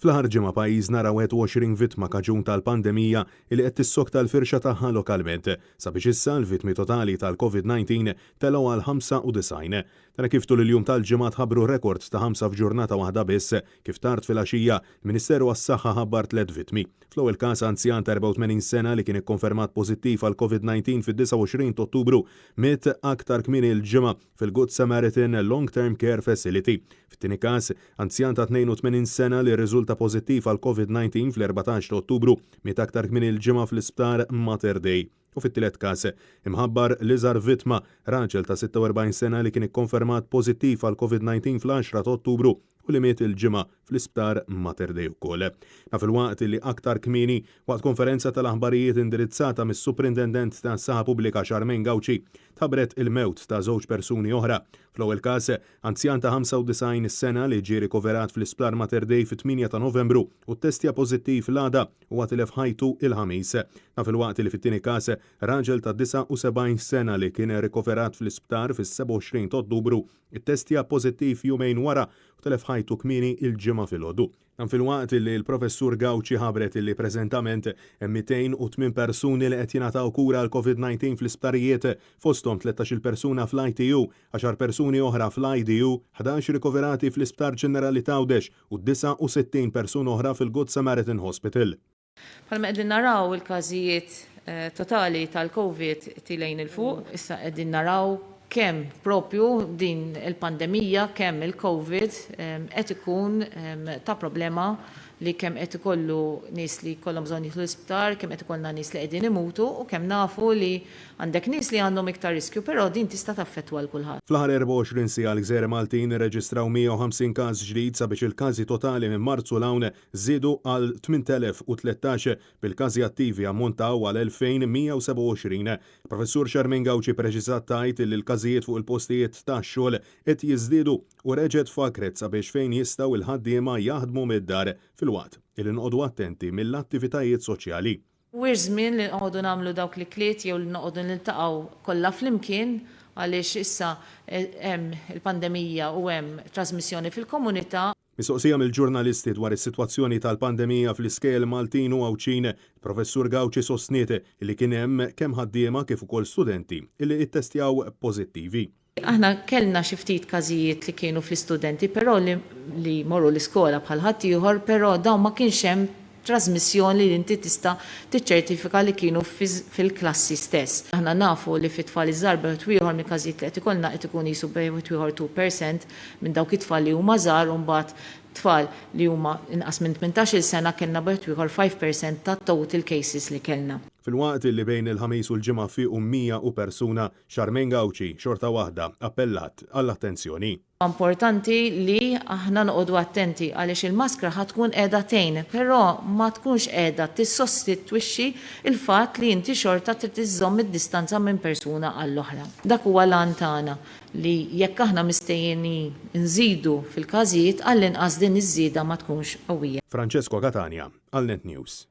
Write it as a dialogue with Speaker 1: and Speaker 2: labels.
Speaker 1: Fl-aħħar ġimgħa pajjiżna ra 21 vittma kaġun tal-pandemija li qed tissokta l-firxa tagħha lokalment, sabiex issa l-vittmi totali tal-Covid 19 telgħu għal 95. Dan hekk kif tul il-jum tal-Ġimgħa tħabbru rekord ta' ħamsa f'ġurnata waħda biss, kif tard filgħaxija, l-Ministeru għas-Saħħa ħabbar tliet vittmi. Fl-ewwel każ anzjan ta' 84 sena li kien ikkonfermat pożittiv għall-Covid 19 fid-29 t'Ottubru miet aktar kmieni l-Ġimgħa fil-Good Samaritan Long Term Care Facility. Fit-tieni każ, anzjan ta' 82 sena li rriżulta pożittiv għall-Covid 19 fl-14 ta' Ottubru miet aktar kmieni l-Ġimgħa fl-Isptar Mater Dei. U fit-tielet każ, imħabbar l-iżgħar vittma, raġel ta' 46 sena li kien ikkonfermat pożittiv għall-Covid 19 fl-10 ta' Ottubru u li miet il-Ġimgħa fl-Isptar Mater Dei wkoll. Dan filwaqt li aktar kmieni, waqt konferenza tal-aħbarijiet indirizzata mis-Suprintendent tas-Saħħa Pubblika Charmaine Gauci, tħabbret il-mewt ta' żewġ persuni oħra. Fl-ewwel każ, anzjan ta' 95 sena li ġie rikoverat fl-Isptar Mater Dei fit-8 ta' Novembru u ttestja pożittiv l-għada, huwa tilef ħajtu il-Ħamis. Dan filwaqt li fit-tieni każ, raġel ta' 79 sena li kien rikoverat fl-isptar fis-27 ta' Ottubru Ittestja pożittiv jumejn wara u telef ħajtu kmieni l-Ġimgħa filgħodu. Dan filwaqt li l-Professur Gauci ħabbret li preżentament hemm 208 persuni li qed jingħataw kura għall-Covid 19 fl-isptarijiet, fosthom 13-il persuna fl-ITU, għaxar persuni oħra fl-IDU, 11 rikoverati fl-Isptar Ġenerali t'Għawdex u 69 persuna oħra fil-Good Samaritan Hospital.
Speaker 2: Bħalma qegħdin naraw il-każijiet totali tal-Covid tilgħin 'il fuq. Issa qegħdin naraw kemm propju din il-pandemija, kemm il-Covid qed ikun ta' problema li kemm qed ikollu nies li jkollhom bżonn jidħlu l-isptar, kemm qed ikollna nies li qegħdin imutu u kemm nafu li għandek nies li għandhom iktar riskju, però din tista' taffettwa 'l kulħadd.
Speaker 1: Fl-aħħar 24 siegħa l-Gżejjer Maltin irreġistraw 150 każ ġdid sabiex il-każi totali minn Marzu 'l hawn żiedu għal 8,013, bil-każi attivi ammontaw għal 2,127. Il-Professur Charmaine Gauci ppreċiżat tgħid li l-każijiet fuq il-postijiet tax-xogħol qed jiżdiedu u reġgħet fakkret sabiex fejn jistgħu l-ħaddiema jaħdmu mid-dar, filwaqt li noqogħdu attenti mill-attivitajiet soċjali.
Speaker 2: Mhuwiex żmien li noqogħdu nagħmlu dawk l-ikliet jew li noqogħdu niltaqgħu kollha flimkien għaliex issa hemm il-pandemija u hemm trasmissjoni fil-komunità.
Speaker 1: Mistoqsija mill-ġurnalisti dwar is-sitwazzjoni tal-pandemija fl-iskejjel Maltin u Għawdxin, il-Professur Gauci sostniet li kien hemm kemm ħaddiema kif ukoll studenti li ttestjaw pożittivi.
Speaker 2: Aħna kellna xi ftit każijiet li kienu fl-istudenti però li li jmorru l-iskola bħal ħaddieħor però dawn ma kienx hemm trażmissjoni li inti tista' tiċċertifika li kienu fil-klassi stess. Aħna nafu li fit-tfal iż-żgħar bejn wieħed u ieħor mill-każijiet li qed ikollna qed ikun qisu bejn wieħed u ieħor 2% minn dawk it-tfal li huma żgħar u mbagħad tfal li huma inqas minn 18-il sena kellna bejn wieħed u ieħor 5% tat-total cases li kellna.
Speaker 1: Filwaqt li bejn il-Ħamis u l-Ġimgħa fiequ 100 u persuna, Charmaine Gauci xorta waħda appellat għall-attenzjoni.
Speaker 2: Importanti li aħna noqogħdu attenti għaliex il-maskra ħa tkun qiegħda tgħin, però ma tkunx qiegħda tissostitwixxi l-fatt li inti xorta trid iżżomm id-distanza minn persuna għall-oħra. Dak huwa l-għan tagħna li jekk aħna mistejjinin nżidu fil-każijiet għall-inqas din iż-żieda ma tkunx qawwija.
Speaker 1: Francesco Catania għal Net News.